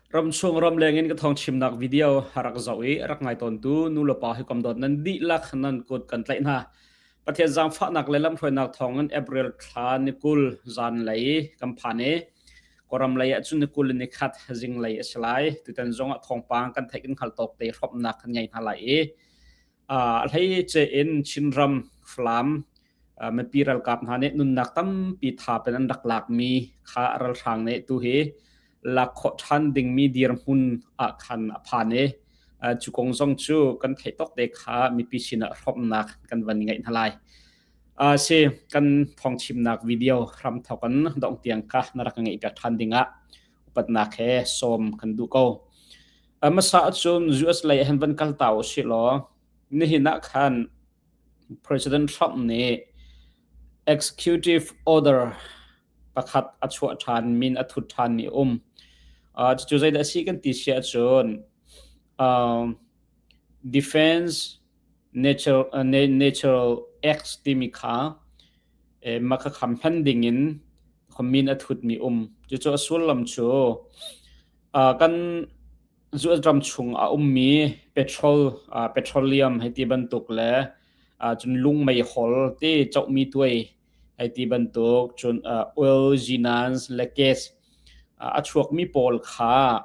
Ramchung ramleng in ka thawngchimnak video rak zoh i rak ngai tawntu nulepa hawikom dawt nan dihlak nan kut kan tlaih hna. Pathian zaangfahnak le lamhruainak thawngin April thla ni 20 zanlei kan phan i Kawlram lei ahcun ni 20 in ni khat zinglei a si lai. Tutan zongah thawngpang kan theih kan hngalh tawk te hrawmhnak kan ngei hna lai i a hleice in Chinram Falam mipi ralkap hna nih nunnak tampi thap in an rak lakmi kha ralhrang nih tu hi lak khawh ṭhan dingmi dirhmun ah khan a phan i cu kong zong cu kan theih tawk te kha mipi sinah hrawmhnak kan van ngeih hna lai. Si kan thawngchimnak video hram thawk in dongh tiang kha na rak ngeih piak ṭhan dingah upatnak he sawm kan duh ko. Hmasa ahcun US lei han van kal ta usih law nihin ah khan President Trump nih executive order pakhat a chuah ṭhan min a thut ṭhanmi a um. Cucu zeidah a si kan ti si ahcun Defense Natural Acts timi kha mah kha kham hman dingin min a thutmi um. Cucu a sullam cu kan US ram chung a ummi petrol, petroleum hei ti bantuk le cun lung meihol ti cohmi tuai hei ti bantuk cun oil zinans le gas a chuakmi pawl kha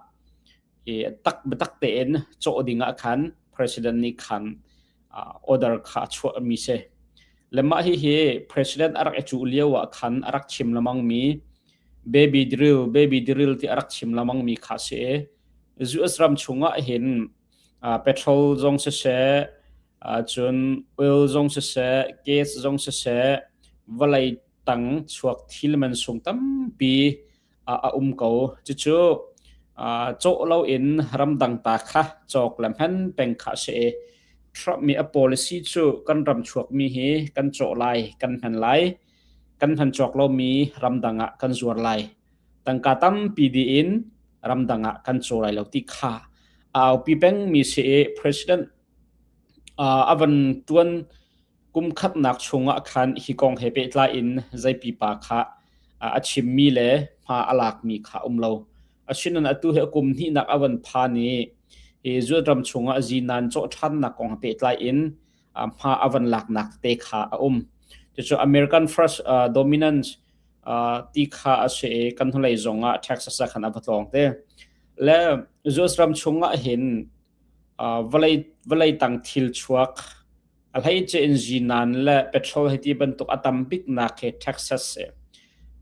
tak biatak tein cawh ding ah khan president nih khan order kha a chuahmi si. Le mah hihi president a rak i cuh lio ah khan a rak chim lengmangmi baby drill baby drill ti a rak chim lengmangmi kha si i US ram chungah hin petrol zong siseh cun oil zong siseh gas zong siseh vawlei tang chuak thil man sung tampi a um ko. Cucu cawh loin ramdang ta kha cawk le hman peng kha a si i Trump nih a policy cu kan ram chuakmi hi kan cawh lai, kan hman lai, kan hman cawk lomi ramdang ah kan zuar lai. Tangka tampi dih in ramdang ah kan caw lai lo ti kha a aupi pengmi si i President a van tuan kum khatnak chungah khan hi kong he pehtlai in zei pipa kha a chimmi le hma a lakmi kha um lo. Asinain atu hi a kum hnihnak a van phan i hi Judah ram chungah zinan cawh ṭhannak kong he pehtlai in hma a van laknak te kha a um. Cucu American First Dominance ti kha a si i kan hnulei zongah Texas ah khan a va tlawng te. Le US ram chungah hin vawlei tang thil chuak A hleice in zinan le petrol hei ti bantuk a tam biknak hi Texas si.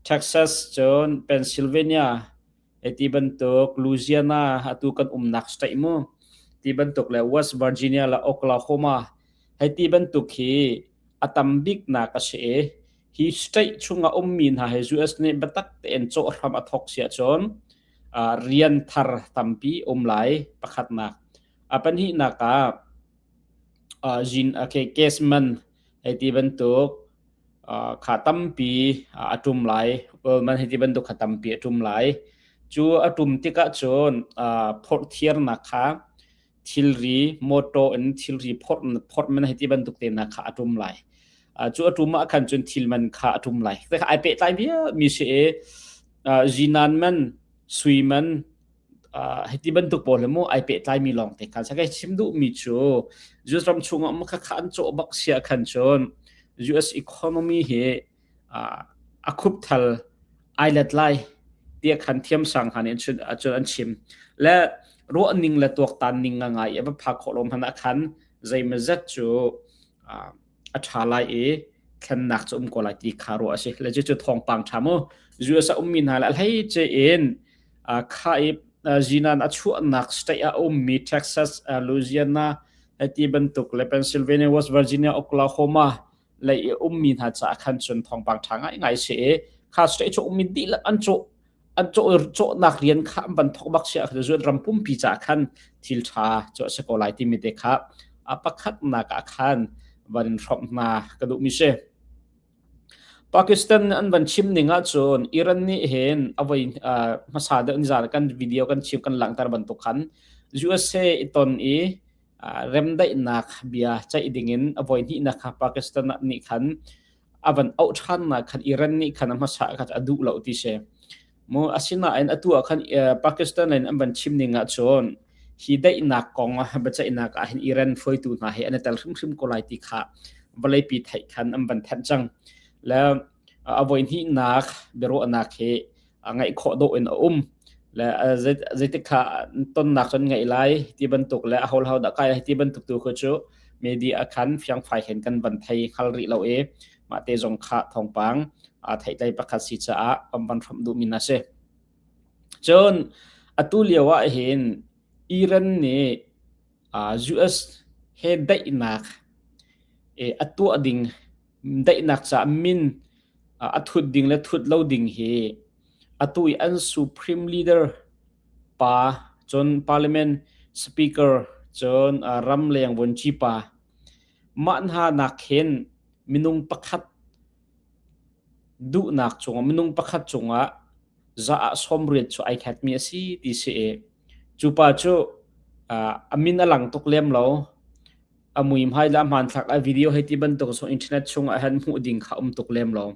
Texas cun Pennsylvania hei ti bantuk Louisiana atu kan umnak state mu ti bantuk le West Virginia le Oklahoma hei ti bantuk hi a tam biknak a si i hi state chungah ummi hna hi US nih biatak tein cawh hram a thawk si ahcun rian thar tampi um lai pakhatnak. A pahnihnak ah Zin case man hei ti bantuk kha tampi a ṭum lai. Oil man hei ti bantuk kha tampi a ṭum lai. Cu a ṭum tikah cun phorhthiarnak kha thilri motor in thilri phorh man hei ti bantuk te hna kha a ṭum lai. Cu a ṭum ah khan cun thil man kha a ṭum lai. Kha ai pehtlai vialmi si i zinan man, sui man, hiti bantuk pawl hi mu ai pehtlaimi lawng te khan sakai chim duhmi cu US ram chungah mu kha kha an cawh bak sia khan cun US economy hi a khup thal ai let lai tiah khan thiam sang han in chun cun an chim le ruah ning le tuak tan ning nga ngai va phak khawh lo hmanh ah khan zeimazat cu a ṭha lai i thlennak cu um ko lai ti kha ruah a si. Le cucu thawngpang ṭha mu. US a ummi hna le a hleice in kha i zinan a chuahnak state ah a ummi Texas, Louisiana, ti bantuk le Pennsylvania, West Virginia, Oklahoma lei i ummi hna caah khan cun thawngpang ṭha ngaingai si i kha state cu ummi dihlak an cawh an cawhnak rian kha an van thawk bak si ahcun ram pumpi caah khan thil ṭha cu a si ko lai timi te kha a pakhatnak ah khan van in hrawmh hna ka duhmi si. Pakistan an van chim ning ahcun Iran nih hin a voi hmasa deuh nizan kan video kan chim kan langhter bantuk khan USA i ton i remdaihnak bia ceih dingin a voi hnihnak kha Pakistan nih khan a van auh ṭhannak khan Iran nih khan a hmasa kha a duh lo ti si. Mu asinain atu ah khan Pakistan in an van chim ning ahcun hi daihnak kong biaceihnak ah hin Iran hruaitu hna hi an i tel hrimhrim ko lai ti kha vawleipi theih khan an van thanh cang. Le a voihnihnak biaruahnak hi ngaih khawh dawh in a um. Le zeitik kha tonnak cun ngaih lai ti bantuk le a ho ho dah kai lai ti bantuk tu khu cu media khan fiangfai hen kan van thei hngal rih lo i mah te zong kha thawngpang theihtlei pakhat si caah kan van hrawmh duhmi na si. Cun atu lio ah hin Iran nih US he daihnak a tuah ding daihnak caah min a thut ding le thut lo ding hi atu i an supreme leader pa cun parliament speaker cun ramleng vuanci pa mah hna nak hin minung pakhat duhnak cungah minung pakhat cungah za ah 80 cu ai khatmi a si ti si i cu pa cu a min a lang tuk lem lo. A muihmai le a hmanthlak a video hei ti bantuk zong internet chungah han hmuh ding kha um tuk lem lo.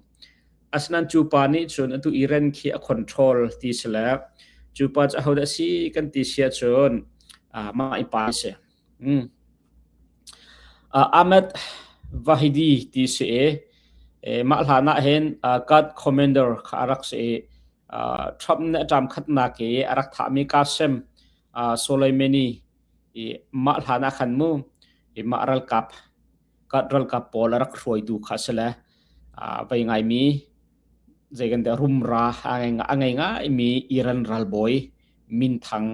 Asinain cu pa nih cun atu Iran khi a control ti si le cu pa cu ahodah a si kan ti si ahcun mah i pa a si. Mm. Ahmed Vahidi ti si i mah hlan ah hin Guard Commander kha a rak si i Trump nih a ṭam khatnak i a rak thahmi Qasem Soleimani i mah hlan ah khan mu i mah ralkap Guard ralkap pawl a rak hruaitu kha a si le vei ngaimi zei kan ti rumra a ngei ngaimi Iran ralbawi minthang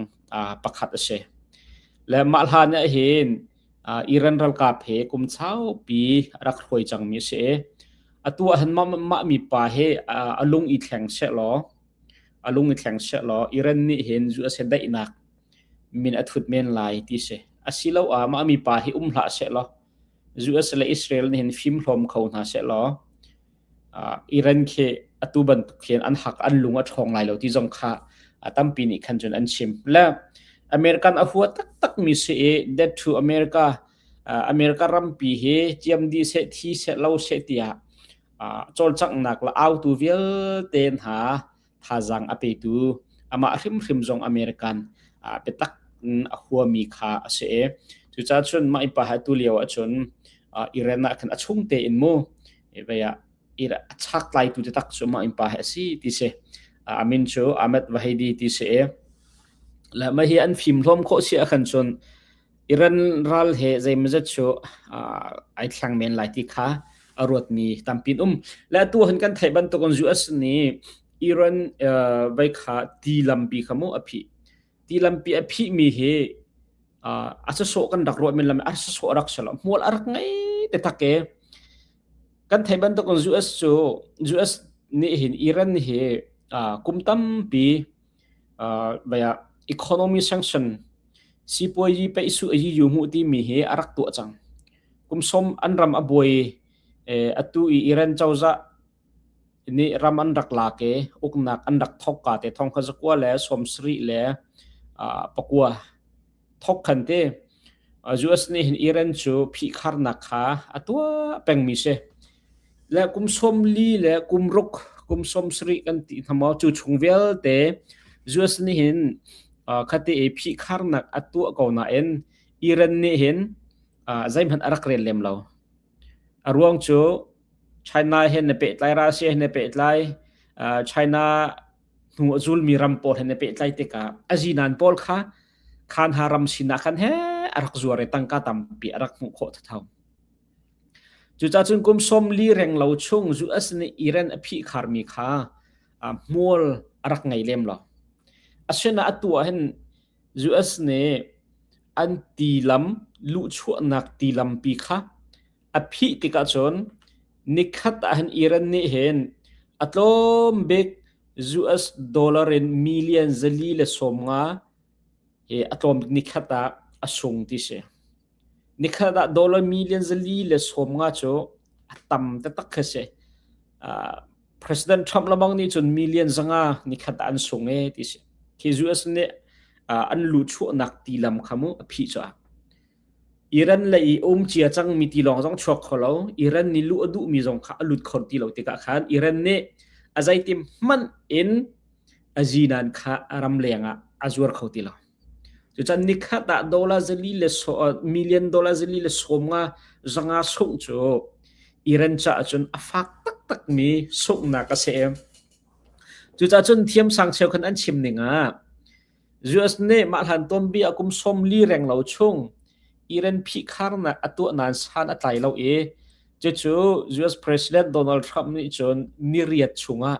pakhat a si. Le mah hlan ah hin Iran ralkap he kum saupi a rak hruai cangmi a si i atu ah hin mah, mah mi pa hi a lung i thleng sehlaw a lung i thleng sehlaw Iran nih hin US he daihnak min a thut men lai ti si. Asiloah mah mi pa hi um hlah sehlaw US le Israel nih hin fimhlawm kho hna sehlaw Iran khi atu bantuk hin an hak an lung a ṭhawng lai lo ti zong kha tampi nih khan cun an chim. Le American a hua taktak mi si i Death to America America rampi hi ciam dih seh thi seh lo seh tiah cawlcanghnak le autu vialte hna thazaang a petu amah hrimhrim zong American biatak in a huami kha a si i cucaah cun mah i pa hi tu lio ahcun Iran ah khan a chung tein mu vei ah a chak tlaitu taktak cu mah in pa hi a si ti si a min cu Ahmed Vahidi ti si i le mah hi an fim hlawm khawh si ahkhan cun Iran ral he zeimawzat cu ai thlang men lai ti kha a ruatmi tampi an um. Le atu han kan theih bantukin US nih Iran vai kha ti lampi kha mu a phih. Ti lampi a phihmi hi a sasawh kan rak ruah men lam a sasawh rak si lo. Hmual a rak ngei te tak e. Kan theih bantukin US cu US nih hin Iran hi kum tampi vai ah economy sanction sipuazi peihsuh a yiyu hmuh timi hi a rak tuah cang. Kum som an ram a buai atu i Iran cozah nih ram an rak lak i uknak an rak thok ka te thong kha zakua le som sarih le pakua thok khan te US nih hin Iran cu phihkharnak kha a tuah pengmi si. Le kum 40 le kum ruk kum 70 kan ti hna maw cu chung vialte US nih hin khati i phihkharnak a tuah ko nain Iran nih hin zeihmanh a rak rel lem lo. A ruang cu China he na pehtlai Russia he na pehtlai China hnu a zulmi ram pawl he na pehtlai tikah a zinan pawl kha khan ha ram sinah khan he a rak zuar i tangka tampi a rak hmuh khawh thatho. Cucaah cun kum 40 reng lo chung US nih Iran a phihkharmi kha hmual a rak ngei lem lo. Asinain atu ah hin US nih an tilam luhchuahnak tilampi kha a phih tikah cun nikhat ah hin Iran nih hin a tlawm bik US dollar in million 450 hi a tlawm bik nikhat ah a sung ti si. Nikhat ah dollar million 450 cu a tam taktak khi si. Uh, President Trump lamang nih cun million 500 nikhat ah an sung e ti si. Khi US nih uh, an luhchuahnak tilam kha mu a phih cuah. Iran le i um cia cangmi tilawng zong chuak kho lo. Iran nih luh a duhmi zong kha a lut kho ti lo tikah khan Iran nih a zeitim hmanh in A zinan kha ramleng ah a zuar kho ti lo. Cucan nikhat ah dollar zali le so, million dollar zali le sawm nga zanga sungh cu Iran caah cun a fak taktakmi sunghnak a si. Cucaah cun thiamsang cheukhat an chim ning ah US nih mah hlan tuanbia kum 40 reng lo chung Iran phihkharnak a tuah nain san a tlai lo i cucu US President Donald Trump nih cun niriat chungah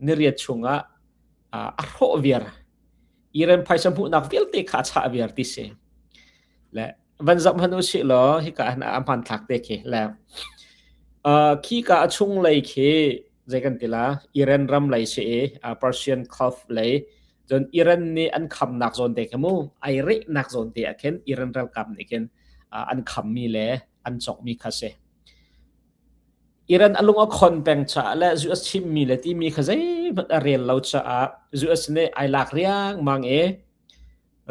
niriat chungah a hrawh viar. Iran phaisa hmuhnak vialte kha a chah viar ti si. Le van zoh hmanh u sih law hika ah a hmanthlak te khi le khi ka a chung lei khi zei kan ti la Iran ram lei si i Persian Gulf lei cun Iran nih an khamnak zawn te khi mu ai rehnak zawn te ah khin Iran ralkap nih khin an khammi le an cawkmi kha si. Iran a lung a khon peng caah le US chimmi le timi kha zeihmanh a rel lo caah US nih ai lak riangmang i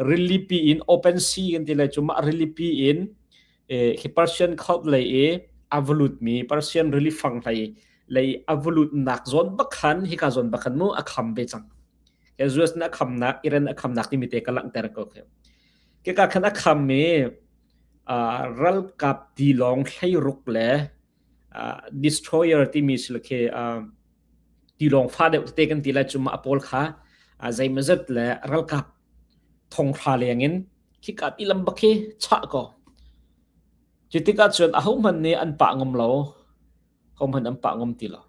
rilipi in open sea kan ti lai cu mah rilipi in khi Persian Gulf lei i a va lutmi Persian rili fang hlei lei a va lutnak zawn bak khan hika zawn bak khan mu a kham ve cang. US nih a khamnak Iran a khamnak timi te ka langhter ko khi. Kika khan a kham i ralkap tilawng 16 le destroyer timi si khi tilawng fa deuh tete kan ti lai cu mah pawl kha zeimawzat le ralkap thonghra leng in khika tilam bak khi chah ko. Cu tikah cun ahohmanh nih an pah ngam lo. Hohmanh an pah ngam ti lo.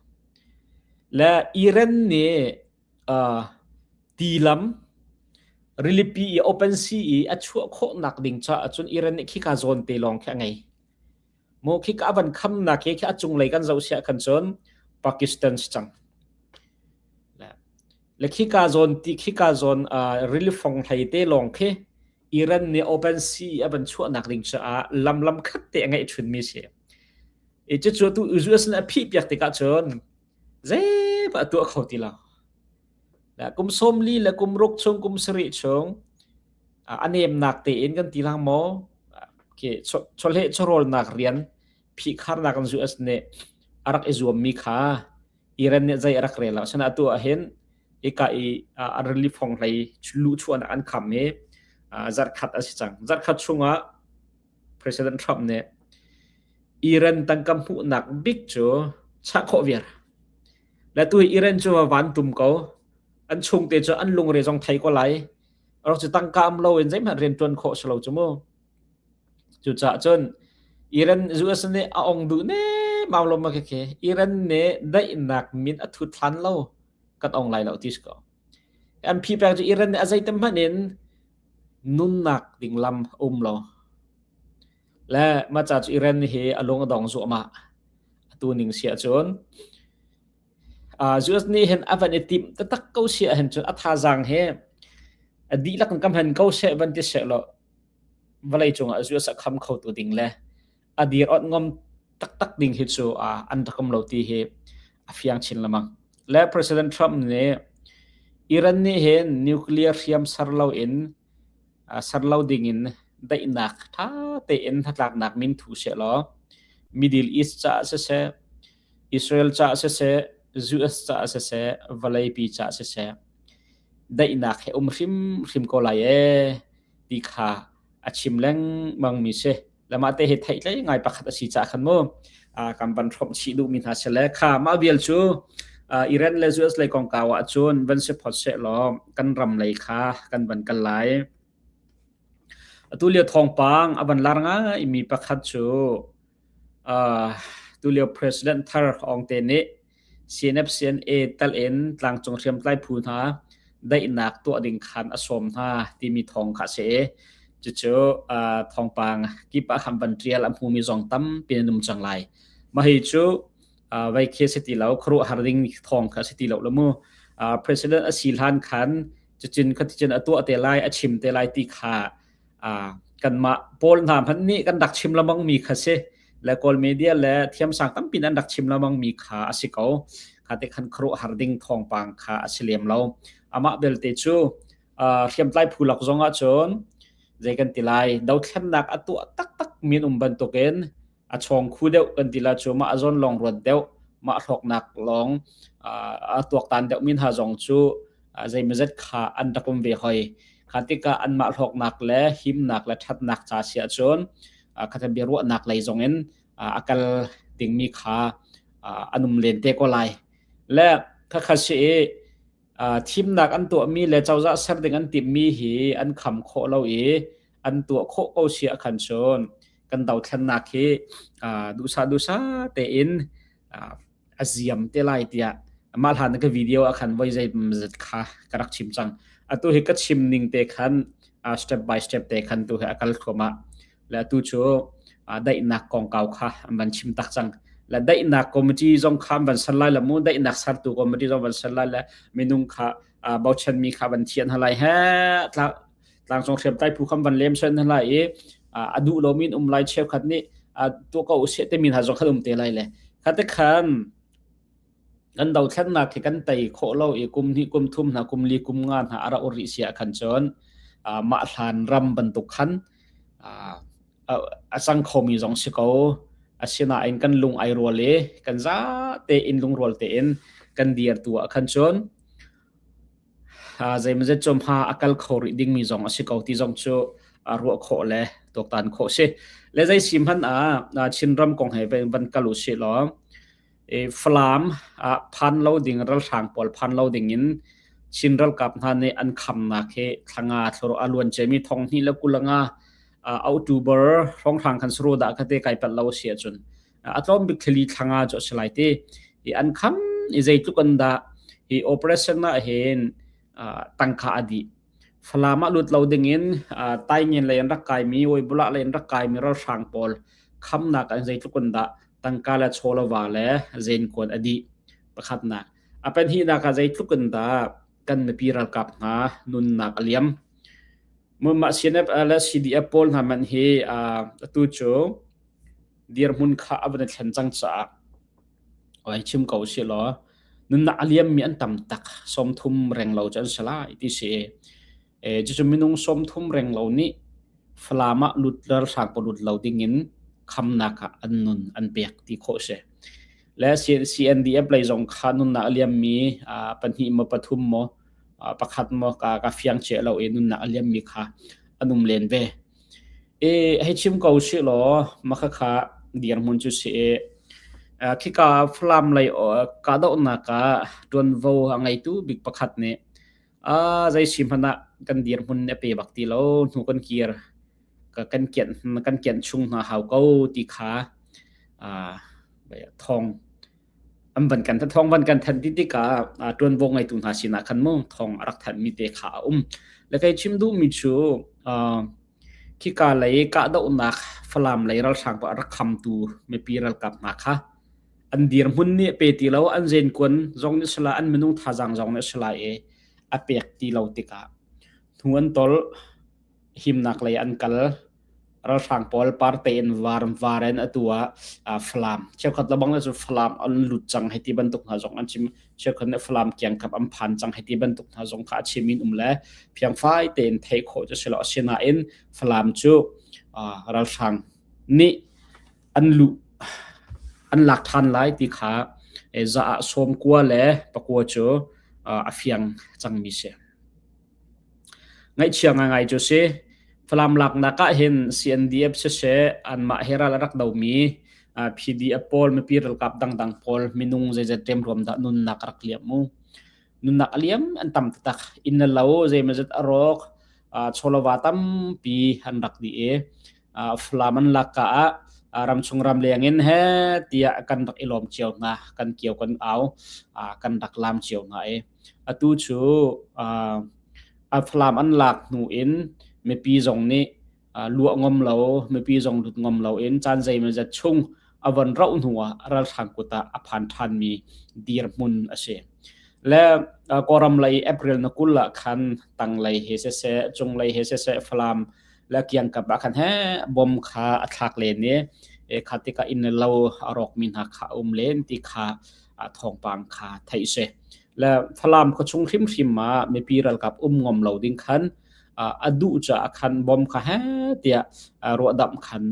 Le Iran nih tilam rilipi i open sea i a chuah khawhnak ding caah cun Iran nih khika zawn te lawng khi a ngei. Maw khika a van khamnak hi khi a cunglei kan zoh siah khan cun Pakistan si cang. Le khika zawn ti khika zawn rili fong hlei te lawng khi Iran nih open sea a van chuahnak ding caah lam lam khat te a ngeih chunmi si. I cucu tu US nih a phih piak tikah cun zeihmanh a tuah kho ti lo. Kum 40 le kum ruk chung kum sarih chung a nemnak tein kan ti lang maw chawleh chawhrawlnak rian phihkharnak in US nih a rak i zuammi kha Iran nih zei a rak rel lo. Asinain atu ah hin hika i a rili phong hlei luhchuahnak an kham i zarhkhat a si cang. Zarhkhat chungah President Trump nih Iran tangka hmuhnak bik cu chah khawh viar. Le tu hi Iran cu van tum ko. An chungte cu an lungre zong thei ko lai. Rak cu tangka am lo in zeihmanh rian ṭuan khawh si lo cu mu. Cucaah cun Iran US nih a ong duh ne mau lo ma khi Iran nih daihnak min a thut hlan lo kan ong lai lo ti si ko. An phi pek cu Iran nih a zeitem hmanh in nunnak ding lam um lo. Le mah ca cu Iran hi a lung a dong zuahmah. Atu ning si ahcun US nih hin a van i timh taktak ko si ahhin cun a thazaang hi a dihlak in ka hman ko seh van ti seh law vawlei cungah US a kham khotu ding le a dir ot ngam taktak ding hi cu an rak um lo ti hi a fiang chin lengmang. Le President Trump nih Iran nih hin nuclear hriam ser lo in ser lo ding in daihnak ṭha tein hnatlaknak min thu seh law Middle East caah siseh Israel caah siseh US caah siseh vawleipi caah siseh daihnak he um hrimhrim ko lai ee ti kha a chim lengmang mi si. Le mah te hi theihtlei ngai pakhat a si caah khan mu kan van hrawmh chih duhmi hna si le kha mah vial cu Iran le US lei kongkau ah cun van si phot seh law kan ram lei kha kan van kal lai. Atu lio thawngpang a van lar ngai mi pakhat cu Tulio President thar Aung Te nih CNF-CNA tal in tlangcung hriamtlai phu hna daihnak tuah ding khan a sawm hna timi thawng kha a si i cucu thawngpang kip ah khan van ṭial a hmumi zong tampi an um cang lai. Mah hi cu vei khi a si ti lo, khuaruahhar ding thawng kha a si ti lo lo mu. President a si hlan khan cucin khaticin a tuah te lai, a chim te lai ti kha kanmah pawl hna hmanh nih kan rak chim lengmang mi kha si le Kawl media le thiamsang tampi an rak chim lengmang mi kha a si ko. Kha te khan khuaruahhar ding thawngpang kha a si lem lo. Amah belte cu hriamtlai phu lak zong ah cun zei kan ti lai dothlennak a tuah taktak min um bantukin a chawng khu deuh kan ti la cu mah a zawn lawng ruat deuh mah hlawknak lawng a tuaktan deuh min ha zong cu. Zeimawzat kha an rak um ve hoi. Kha tikah anmah hlawknak le himnak le ṭhatnak ca si ahcun kha biaruahnak lei zong in a kal dingmi kha an um len te ko lai. Le khakha si i thimnak an tuahmi le cozah ser ding an timhmi hi an kham khawh lo i an tuah khawh ko si ahkhan cun kan dothlennak hi duhsah duhsah tein a ziam te lai tiah mah hlan ka video ah khan voi zeimawzat kha ka rak chim cang. Atu hi ka chim ning te khan step by step te khan tu hi a kal thluahmah. Le atu cu daihnak kongkau kha an van chim tak cang. Le daihnak committee zong kha an van ser lai le mu daihnak sertu committee zong van ser lai le minung kha bochanmi kha van thian hna lai he tlangcung hriamtlai phu kha van lem sen hna lai i a duh lomi um lai cheukhat nih tuah ko usih timi hna zong khan um te lai le kha te khan kan dothlennak hi kan tei khawh lo i kum hnih kum thum hna kum li kum nga hna a ra ur rih si ah khan cun mah hlan ram bantuk khan a cang khomi zong si ko. Asinain kan lung ai rual i kan za tein lungrual tein kan dir tu ah khan cun zeimawzet cu hma a kal kho rih dingmi zong a si ko ti zong cu ruah khawh le tuaktan khawh si. Le zei si hmanh ah Chinram kong he van kal u sih law Falam ah phan lo ding ralhrang pawl phan lo ding in Chin ralkap hna nih an khamnak hi thlanga thlor a luan ciami thong hnih le kulanga October hrawnghrang khan suru dah kha te kai pat lo si ahcun a tlawm bik thlali thlanga cu a si lai ti i an kham i zeitluk an dah hi operation ah hin tangka a dih Falam ah lut lo dingin Taingen lei an rak kaimi Waibula lei an rak kaimi ralhrang pawl khamnak an zeitluk in dah tangka le chawlava le zenkuan a dih pakhatnak a pahnihnak ah zeitluk in dah kan mipi ralkap hna nunnak a liam mah CNF le CDF pawl hna man hi atu cu dirhmun kha a van i thlen cang caah oi chim ko si law nunnak a liammi an tam tak 30 reng lo cu an si lai ti si e cucu minung 30 reng lo nih Falam ah lut ralhrang pawl lut lo ding in khamnak ah an nun an pek ti khawh si le CNDF lei zong kha nunnak a liammi pahnih maw pathum maw pakhat maw ka ka fiang che lo i nunnak a liammi kha an um len ve I hei chim ko sih law makhakha dirhmun cu si i khika Falam lei kahdohnak ah ṭuanvo a ngeitu bik pakhat nih zei si hmanh ah kan dirhmun a pe bak ti lo hnu kan kir kan kianh kan kianh chung hna hau ko ti kha thawng an van kan thawng van kan thanh ti tikah ṭuanvo ngeitu hna sinah khan mu thawng a rak thanhmi te kha a um. Le kei chim duhmi cu khika lei kahdohnak Falam lei ralhrang pa a rak khamtu mipi ralkap hna kha an dirhmun nih pe ti lo an zenkuan zong nih sila an minung thazaang zong nih sila i a pek ti lo tikah hnu an tol himnak lei an kal Ralhrang pawl parte in var var in atu ah Falam cheukhat lebang le cu Falam an lut cang hei ti bantuk hna zong an chim cheukhat nih Falam kiangkap an phan cang hei ti bantuk hna zong kha a chim in um le fiangfai tein theih khawh cu si lo asinain Falam cu ralhrang nih an luh an lak ṭhan lai ti kha za ah 90 le pakua cu a fiang cangmi si. Ngaihchia ngaingai cu si. Falam laknak ah hin CNDF siseh anmah he ral a rak domi PDF pawl mipi ralkap dangdang pawl minung zeizat remruam dah nunnak a rak liam mu. Nunnak a liam an tam taktak. Inn le lo zeimawzat a rawk, chawlava tampi an rak dih i Falam an lak ka ah ramchung ramleng in he tiah kan rak i lawm cio hna, kan kio kan au, kan rak lam cio hna i Atu cu a Falam an lak hnu in mipi zong nih luah ngam lo, mipi zong lut ngam lo in caan zeimawzat chung a von rauh hnu ah ralhrang kut ah a phan ṭhanmi dirhmun a si. Le Kawlram lei April na 20 ah khan tanglei he siseh, cunglei he siseh Falam le kiangkap ah khan he bom kha a thlak len i kha tikah inn le lo a rawkmi hna kha a um len ti kha thawngpang kha theih si. Le Falam khuachung hrimhrim ah mipi ralkap um ngom lo ding khan a duh caah khan bom kha he tiah ruahdamh khan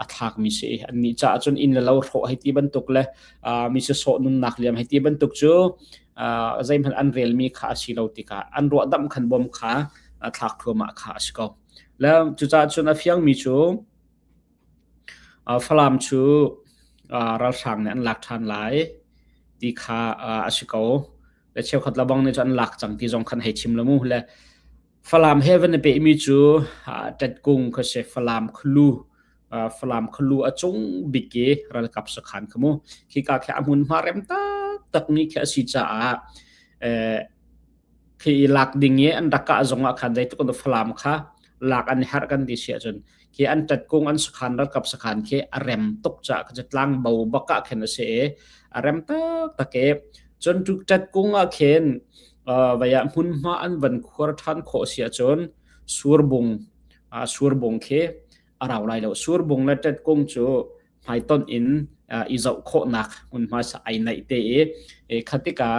a thlakmi si. Annih caah cun inn le lo hrawh hei ti bantuk le mi sisawh nunnak liam hei ti bantuk cu Zeihmanh an relmi kha a si lo tikah an ruahdamh khan bom kha thlak thluahmah kha a si ko. Le cucaah cun a fiangmi cu Falam cu ralhrang nih an lak ṭhan lai ti kha a si ko. Le cheukhat lebang nih cun an lak cang ti zong khan hei chim lo mu. Le Falam he van i pehmi cu Ṭetkung kha si Falam khualu Falam khualu a cung bik i ralkap sakhan kha mu. Khika khi a hmunhma rem taktakmi khi a si caah khi i lak ding i an rak kah zong ah khan zeitluk in Falam kha lak an i harh kan ti si ahcun khi an ṭetkung an sakhan ralkap sakhan khi a rem tuk caah khi cu tlangbo bak ah khin a si i a rem taktak i cun cu ṭetkung ah khin vai ah hmunhma an van khuar ṭhan khawh si ahcun surbung surbung khi a rau lai lo. Surbung le ṭetkung cu hmaitonh in i zoh khawhnak hmunhma ai naih te i kha tikah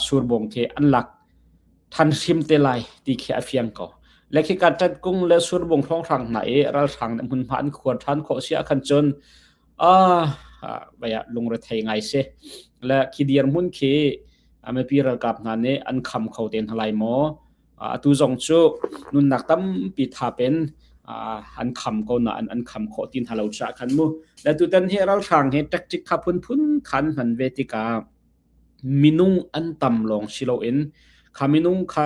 surbung khi an lak than hrim te lai ti khi a fiang ko. Le khika ṭetkung le surbung hrawnghrang hna i ralhrang nih hmunhma an khuar ṭhan khawh si ahkhan cun ah lungrethei ngai si. Le khi dirhmun khi mipi ralkap hna nih an kham kho te hna lai maw? Atu zong cu nunnak tampi thap in an kham ko nain an kham khawh ti hna lo caah khan mu. Le tutan hi ralhrang hi tactic kha phunphun khan hman ve tikah minung an tam lawng si loin kha minung kha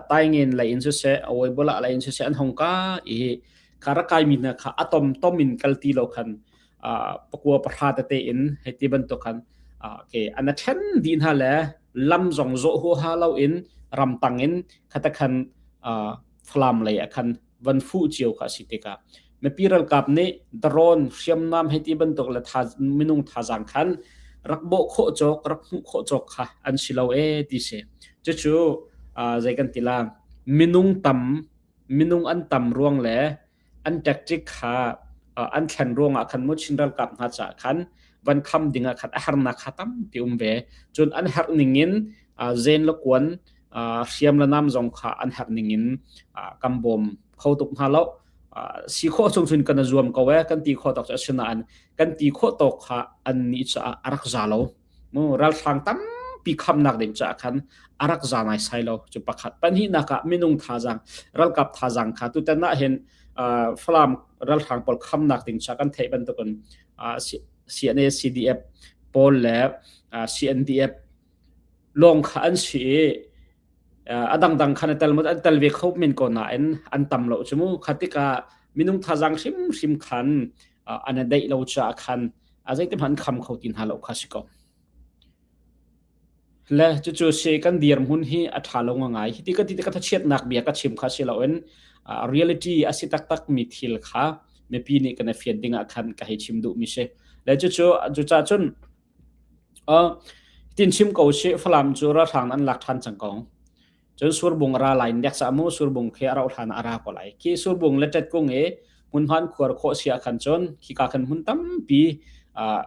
taingen lei in siseh, awibola lei in siseh an hong ka i kha rak kaimi hna kha a tomtom in kal ti lo khan pakua pahra tete in hei ti bantuk khan ke an a ṭhen dih hna le lam zong zawh huaha loin ramtang in khata khan Falam lei ah khan van fuh cio kha a si tikah mipi ralkap nih drone hriamnam hei ti bantuk le minung thazaang khan rak bawh khawh cawk rak hmuh khawh cawk kha an si lo ee ti si. Cucu zei kan ti la minung tam minung an tam ruang le an tactic kha an thlen ruangah khan mu Chin ralkap hna caah khan van kham ding ah khan a harnak kha tampi um ve. Cun an herh ning in zen le kuan hriam le nam zong kha an herh ning in kan bawm kho tuk hna lo. Si khawh chung cun kan zuam ko e kan ti khawh tawk cu asinain kan ti khawh tawk kha an nih caah a rak za lo. Mu ralhrang tampi khamnak ding caah khan a rak za naisai lo. Cu pakhat. Pahnihnak ah minung thazaang, ralkap thazaang kha tutan ah hin Falam ralhrang pawl khamnak ding caah kan theih bantukin CNA CDF pawl le CNDF lawng kha an si i a dangdang khan a tel an tel ve kho men ko nain an tam lo cu mu. Kha tikah minung thazaang hrimhrim khan an i daih lo caah khan a zeitihmanh kham kho ti hna lo kha si ko. Le cucu si kan dirhmun hi a ṭha lo ngai. Hi ti ka ti ka thachiatnak bia ka chim kha si loin reality a si taktak mi thil kha mipi nih kan i fian ding ah khan ka hei chim duh mi si. Le cucu cucaah cun tin chim ko si Falam cu ralhrang an lak ṭhan cang ko. Cun surbung a ra lai nek sa mu surbung khi a rauh hlan ah a ra ko lai. Khi surbung le ṭetkung i hmunhma an khuar khawh si ahkhan cun khika khan hmun tampi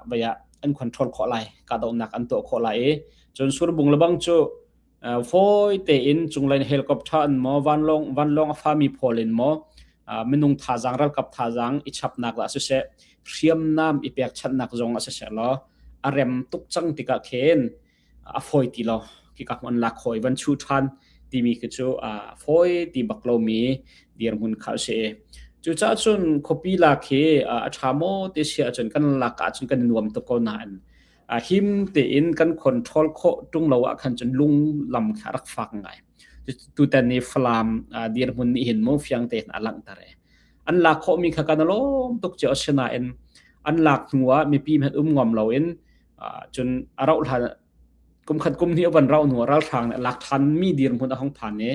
vai ah an control khawh lai, kahdohnak an tuah khawh lai i cun surbung lebang cu fawi tein cunglei helicopter in maw vanlawng vanlawng a fami pawl in maw minung thazaang ralkap thazaang i chapnak lah siseh hriamnam i pekchanhnak zong ah siseh law a rem tuk cang tikah khin a fawi ti lo. Khika hmun lak khawh i van chuh ṭhan timi khi cu a fawi ti bak lomi dirhmun kha a si. Cucaah cun khuapi lak hi a ṭha maw ti si ahcun kan lak ahcun kan i nuam tuk ko nain him tein kan control khawh ṭung lo ah khan cun lung lam kha a rak fak ngai. Tutan i Falam dirhmun nih hin mu fiang tein a langhter i an lak khawhmi kha kan i lawm tuk cio asinain an lak hnu ah mipi hmanh um ngam loin cun a rauh hlan kum khat kum hnih a van rauh hnu ah ralhrang nih a lak ṭhanmi dirhmun a hung phan i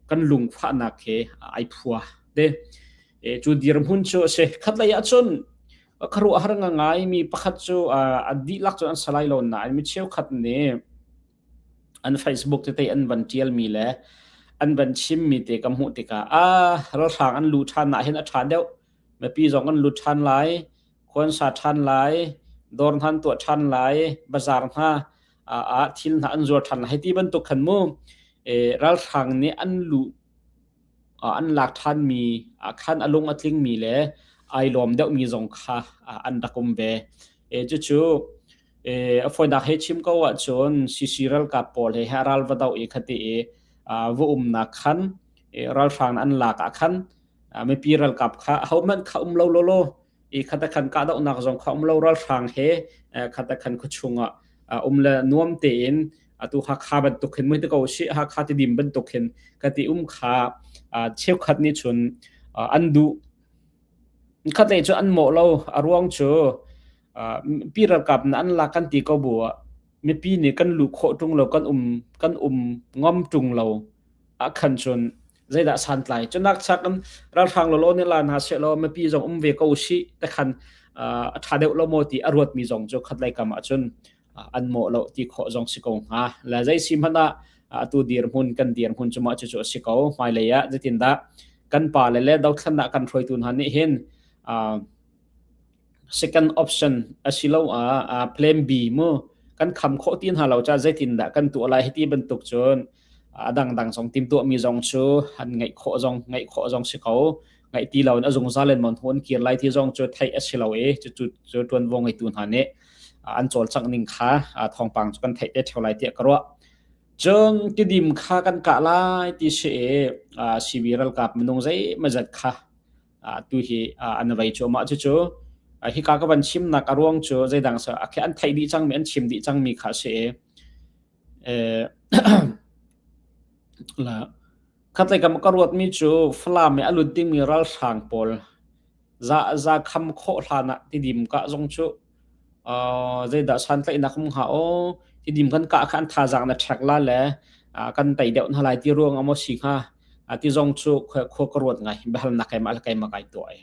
kan lungfahnak he ai phua te. Cu dirhmun cu a si. Khatlei ah cun khuaruahhar ngaimi pakhat cu a dihlak cu an si lai lo nain mi cheukhat nih an Facebook tete an van ṭialmi le an van chimmi te ka hmuh tikah ah ralhrang an luh ṭhan ah hin a ṭha deuh mipi zong an lut ṭhan lai khua an sa ṭhan lai, dawr hna an tuah ṭhan lai, bazaar hna ah thil hna an zuar ṭhan lai hei ti bantuk khan mu ralhrang nih an luh an lak ṭhanmi khan a lung a tlingmi le ai lawm deuhmi zong kha an rak um ve. Cucu. A fawinak he chim ko ahcun CC ralkap pawl he ral va doh i khati i va umnak khan ralhrang an lak ah khan mipi ralkap kha ahohmanh kha um lo lawlaw i khata khan kahdohnak zong kha um lo ralhrang he khata khan khuachung ah um le nuam tein atu Hakha bantuk hin mui te ko si Hakha Tidim bantuk hin ka ti um kha cheukhat nih cun an duh. Khat lei cu an mawh lo. A ruang cu pi ralkap na an lak kan ti ko bu ah mipi nih kan luh khawh ṭung lo, kan um ngam ṭung lo ah khan cun zeidah santlai. Cunak chak in ralhrang lawlaw nih la hna sehlaw mipi zong um ve ko sih te khan a ṭha deuh lo maw ti a ruatmi zong cu khat lei kam ah cun an mawh lo ti khawh zong si ko hnga. Le zei si hmanh ah atu dirhmun kan dirhmun cu mah cucu a si ko. Hmailei ah zeitindah kan pa le le dothlannak kan hruaitu hna nih hin second option asiloah plan B mu kan kham khawh ti hna lo ca zeitindah kan tuah lai hiti bantuk cun a dangdang zong timtuahmi zong cu an ngeih khawh zong ngeih khawh zong si ko. Ngaih ti lo in a zungzal in mon hun kir lai ti zong cu theih a si lo i cu cu ṭuanvo ngeitu hna nih an cawlcangh ning kha thawngpang cu kan theih te ṭheo lai tiah ka ruah. Cun Tidim kha kan kah lai ti si i CB ralkap minung zeimawzat kha tu hi an vei cuahmah. Cucu hika ka van chimnak a ruang cu zeidang sa an theih dih cangmi an chim dih cangmi kha a si i khatlei kam ka ruatmi cu Falam i a lut dingmi ralhrang pawl za kham khawh hlan ah Tidim kah zong cu zeidah santlaihnak um hnga aw Tidim kan kah kha an thazaang na ṭhek la le kan tei deuh hna lai ti ruang ah maw si hnga ti zong cu khua ka ruat ngai biahalnak keimah le keimah kai tuah i.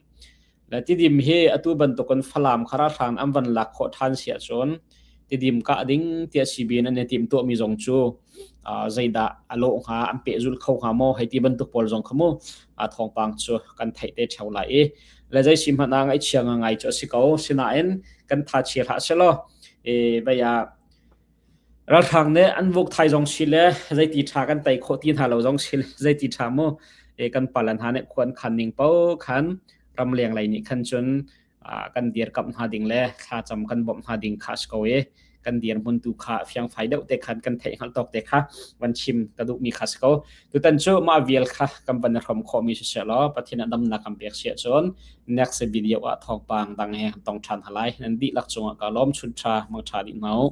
Le Tidim hi atu bantukin Falam kha ralhrang an van lak khawh ṭhan si ahcun Tidim kah ding tiah CBN an i timhtuahmi zong cu zeidah a lawh hnga, an pehzulh kho hnga maw hei ti bantuk pawl zong kha mu thawngpang cu kan theih te ṭheo lai i le zei si hmanh ah ngaihchia ngai cu a si ko. Sinain kan tha chia hlah selaw vei ah Ralhrang nih an vuk thai zong si le zeiti ṭha kan tei khawh ti hna lo zong si le zeiti ṭha mu kan pale hna nih khua an khan ning paoh khan ramleng lei nih khan cun kan dirkamh hna ding le thlacam kan bawmh hna ding kha a si ko i kan dirhmun tu kha fiangfai deuh te khan kan theih hngalh tawk te kha van chim ka duhmi kha si ko. Tutan cu mah vial kha kan van i hrawm khawhmi siseh law Pathian a damnak kan pek si ahcun next video ah thawngpang dang he kan tong ṭhan hna lai. Nan dihlak cungah ka lawm chun ṭha mangṭha dih hna u.